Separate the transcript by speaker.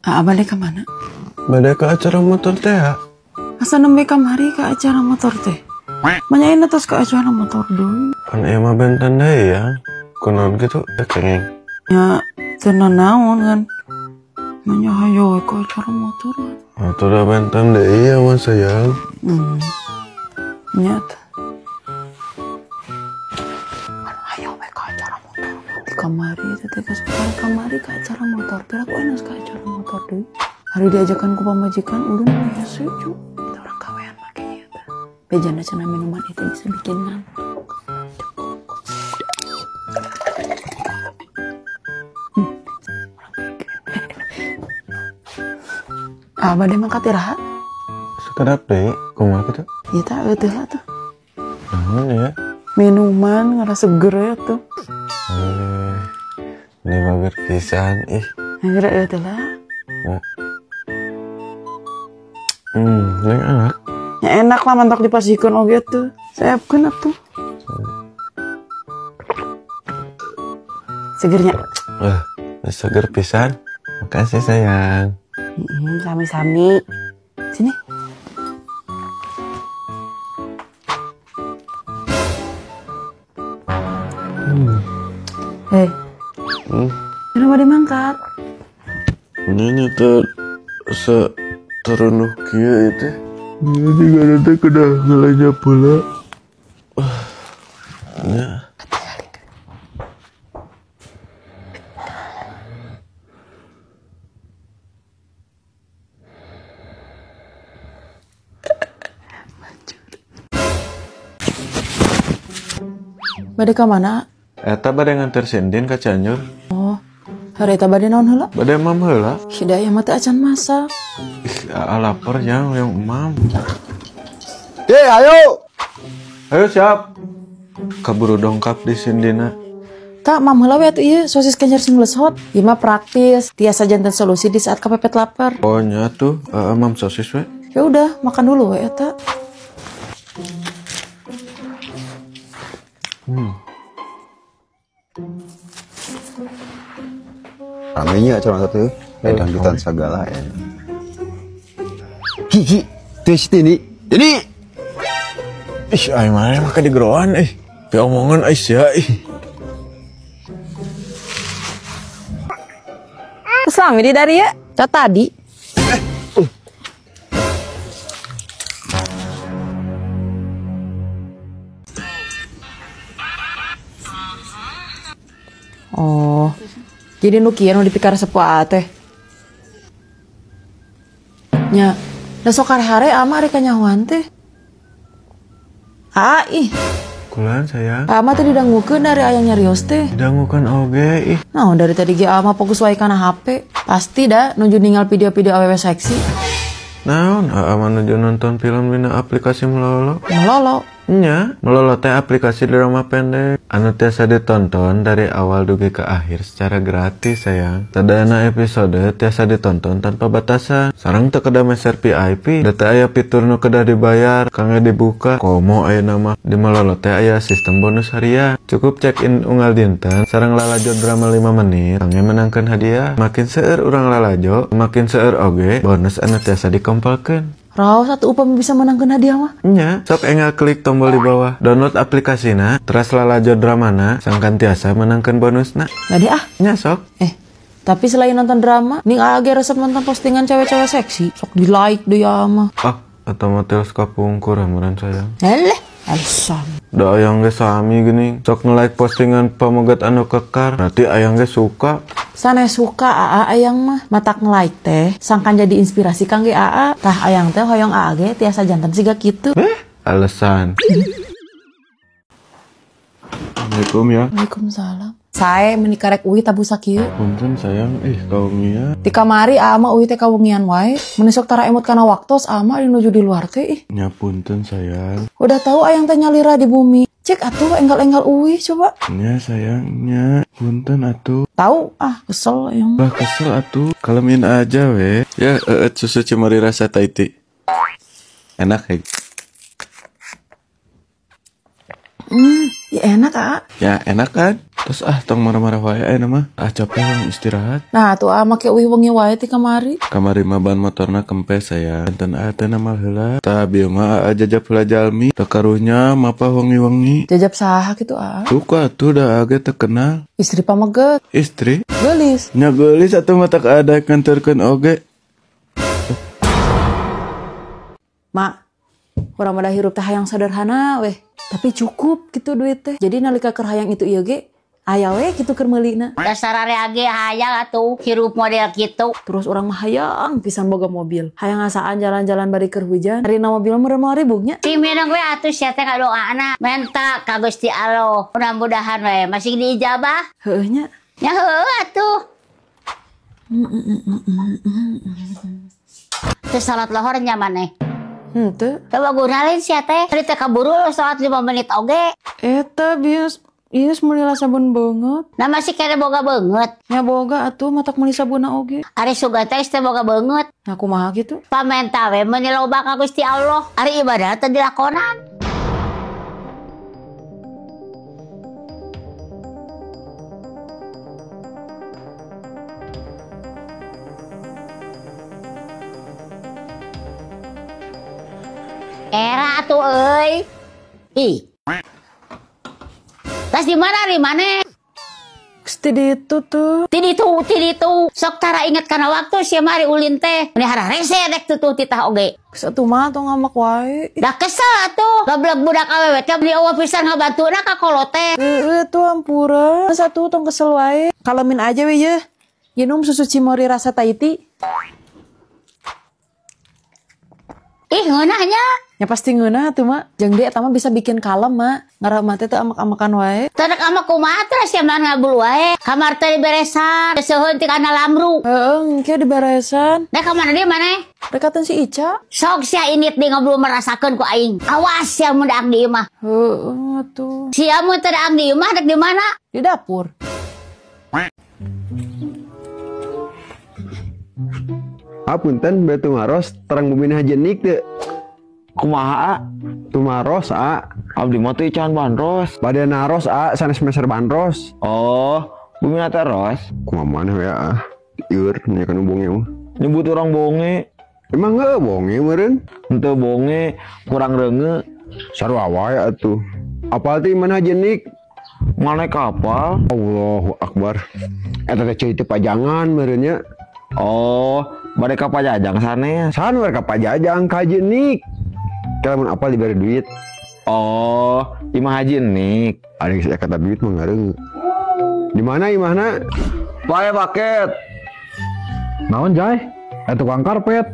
Speaker 1: Balik ke mana?
Speaker 2: Balik ke acara motor teh ya.
Speaker 1: Asa nembe kamari ke acara motor teh. Manyain terus ke acara motor dulu.
Speaker 2: Kan emang benten deh ya. Kunaon gitu kengeng.
Speaker 1: Ya teu naon kan. Manya hayo ke acara motor.
Speaker 2: Atuh da benten deh iya mah sayang.
Speaker 1: Nyata. Hayo we ke acara motor. Di kamari teh ke kamari ke acara motor. Pira ku enos ke acara motor deui. Hari diajakan ku pamajikan ulun hese cu. Kita orang kawean make ieu teh. Bejana cenah minuman itu bisa bikin ngantuk. Bade mangkat iraha?
Speaker 2: Sekedap deui, kumaha kitu?
Speaker 1: Ieu tah eueuh lah tuh.
Speaker 2: Naon ya?
Speaker 1: Minuman ngerasa seger ya tuh.
Speaker 2: Ini bager pisan ih.
Speaker 1: Ngeura eueuh lah.
Speaker 2: Ini enak.
Speaker 1: Ya enak lah mantak dipasihkeun oge tuh. Seepkeun atuh. Segernya.
Speaker 2: Seger pisan. Makasih sayang.
Speaker 1: Sami-sami. Sini. Hei. Kenapa dimangkat?
Speaker 2: Ini tuh terenuh kieu itu. Ini juga nanti kena ngelanya pula. Ya.
Speaker 1: Bade ka mana?
Speaker 2: Eta bade nganter sindin ka Cianjur.
Speaker 1: Oh, hari eta bade naon heula?
Speaker 2: Bade mam heula.
Speaker 1: Hidayah mah teu acan masak.
Speaker 2: Ih, lapar jang yang emam.
Speaker 3: Ayo.
Speaker 2: Ayo siap. Kaburu dongkap di sindina.
Speaker 1: Tak mam heula we atuh ieu sosis kenjer sing lesot. Ieu mah praktis, tiasa janten solusi di saat kepepet lapar.
Speaker 2: Oh nya tuh, mam sosis we.
Speaker 1: Ya udah, makan dulu we eta.
Speaker 3: Ramenya acara satu, dangdutan segala ya. Ki, tes ini, ini.
Speaker 2: Ih, ay mana mah digeroan ih. Piomongan ais ya ih.
Speaker 1: Selami di dari ya, cat tadi. Oh, jadi nu kieu nu dipikar sepuh teh. Nya, da sok hare-hare ama ari kanyahoan teh. Ah ih.
Speaker 2: Kulan sayang.
Speaker 1: Ama teh didangukeun dari ayang nyarios teh.
Speaker 2: Didangukeun oge ih.
Speaker 1: Nah, dari tadi ge ama fokus wae kana HP. Pasti dah nuju ninggal video-video awewe seksi.
Speaker 2: Naon, ama nuju nonton film dina aplikasi Melolo.
Speaker 1: Melolo?
Speaker 2: Nya, Melolo teh aplikasi drama pendek anu tiasa ditonton dari awal dugi ke akhir secara gratis sayang. Sadayana episode tiasa ditonton tanpa batasan. Sareng teu kedah meser VIP, da teu aya fitur nu kedah dibayar, kangge dibuka. Komo ayeuna mah di Melolo teh aya sistem bonus harian. Cukup check in unggal dinten sareng lalajo drama 5 menit kangge menangkeun hadiah. Makin seueur urang lalajo, makin seueur oge bonus anu tiasa dikompolkeun.
Speaker 1: Raos satu upami bisa menangkeun hadiah mah.
Speaker 2: Nya, sok enggal klik tombol di bawah, download aplikasina, teras lalajo dramana, sangkan tiasa menangkeun bonusna.
Speaker 1: Bade ah.
Speaker 2: Nya sok.
Speaker 1: Tapi selain nonton drama, ning age resep nonton postingan cewek-cewek seksi, sok di like deui mah.
Speaker 2: Ah, atau motel kapungkur meureun sayang.
Speaker 1: Eleh, alasan.
Speaker 2: Da ayang ge sami geuning, sok nge-like postingan pamegat anu kekar, berarti ayang ge suka.
Speaker 1: Sane suka aa ayang mah, matak nge-like teh, sangkan jadi inspirasi kangge aa. Tah ayang teh hoyong aa ge tiasa janten siga kitu.
Speaker 2: Alasan. Assalamualaikum ya.
Speaker 1: Waalaikumsalam. Sae meuni karek uih tabu sakieu.
Speaker 2: Punten sayang, ih kaumia.
Speaker 1: Ti kamari aa mah uih teh kawengian wae. Meuni sok tara emut kana waktos aa mah ari nuju di luar teh ih.
Speaker 2: Nya punten sayang.
Speaker 1: Udah tahu ayang teh nyalira di bumi. Cek atuh enggal-enggal uih coba.
Speaker 2: Nya sayang, nya punten atuh.
Speaker 1: Tahu ah kesel ayang.
Speaker 2: Bah kesel atuh, kalemin aja we. Ya susu cemari rasa Taiti. Enak ya.
Speaker 1: Ya enak ah.
Speaker 2: Ya enak kan? Terus ah tong marah-marah wae ayeuna mah. Ah capek urang istirahat.
Speaker 1: Nah tuh ah make uih wengi wae ti kamari.
Speaker 2: Kamari mah ban motorna kempes saya. Enten ah teh namal heula. Tah bieu mah aa jajap heula jalmi. Teu karunya mapa wengi-wengi.
Speaker 1: Jajap saha kitu aa?
Speaker 2: Duka atuh da age teu kenal.
Speaker 1: Istri pameget.
Speaker 2: Istri?
Speaker 1: Geulis.
Speaker 2: Nya geulis atuh mah tak ada nganterkeun oge.
Speaker 1: Mak, urang mah hirup teh hayang sederhana weh, tapi cukup gitu duit teh. Jadi nalika keur hayang itu ieu ge aya we kitu keur meulina.
Speaker 4: Dasar age hayang atuh hirup model kitu.
Speaker 1: Terus urang mah hayang pisan boga mobil. Hayang ngasaan jalan-jalan bari keur hujan. Harina mobil meureun moal ribugnya.
Speaker 4: Sing minang we atuh sia teh ngadoana menta ka Gusti Allah. Mudah-mudahan we masih diijabah.
Speaker 1: Heueuh nya.
Speaker 4: Nya heueuh atuh. Teu salat lohor nya maneh.
Speaker 1: Henteu.
Speaker 4: Teu guna lain sia teh. Tadi teh kaburu salat 5 menit oge.
Speaker 1: Eta bius ieu meuli sabun beungeut.
Speaker 4: Nah masih kene boga beungeut.
Speaker 1: Nya boga atuh matak meuli sabunna oge.
Speaker 4: Ari sugan teh teh boga beungeut.
Speaker 1: Nah kumaha kitu?
Speaker 4: Pamenta we meuni loba ka Gusti Allah. Ari ibadah teh dilakonan. Era atuh euy. Ih. Tas di mana di mana?
Speaker 1: Ti ditu tuh.
Speaker 4: Ti ditu. Sok tara inget kana waktu sia mari ulin teh. Meni hararese rek tutuh titah oge.
Speaker 1: Geus atuh mah tong ngamak wae.
Speaker 4: Da kesel atuh. Goblok budak awewe teh beli eueuh pisan ngabantuna ka kolot teh.
Speaker 1: Heueuh tuh ampura. Geus atuh tong kesel wae. Kalemin aja we yeuh. Minum susu Cimory rasa Tahiti.
Speaker 4: Ih ngeunah nya.
Speaker 1: Ya pasti ngeunah atuh mak. Jeung deui eta mah bisa bikin kalem mak. Ngarah mah teh teu amak-amakan wae.
Speaker 4: Teu rek amak kumaha teh sia mah ngabul wae. Kamar teh diberesan, seuheun ti kana lamru.
Speaker 1: Heeh, engke diberesan.
Speaker 4: Dek ka mana deui maneh?
Speaker 1: Dekatan si Ica.
Speaker 4: Sok sia init di ngobrol merasakeun ku aing. Awas sia mun daang di imah.
Speaker 1: Heeh atuh.
Speaker 4: Sia mun teu daang di imah dek di mana?
Speaker 1: Di dapur.
Speaker 3: Apunten batu maros terang bumi hajenik teu.
Speaker 5: Kumaha a?
Speaker 3: Tumaros a.
Speaker 5: Abdi mah teu icahan bandros.
Speaker 3: Bade naros a sanes meser bandros.
Speaker 5: Oh, bumi teh ros.
Speaker 3: Kumaha maneh we a? Ieur nya kana bonge mah.
Speaker 5: Nyebut urang bonge.
Speaker 3: Emang heuh bonge meureun?
Speaker 5: Henteu bonge, kurang reunge.
Speaker 3: Sarua wae atuh. Apal teh imah hajenik?
Speaker 5: Maneh kapal?
Speaker 3: Allahu akbar. Eta teh ceuy teu pajangan meureun nya.
Speaker 5: Oh, bade ka Pajajang sanes.
Speaker 3: San we ka Pajajang ka Haji Nik. Kalau mun apal diberi duit.
Speaker 5: Oh, imah Haji Nik.
Speaker 3: Ada yang kata duit mah ngareung. Di mana imahna?
Speaker 5: Pae paket.
Speaker 6: Naon Jai? Tukang karpet.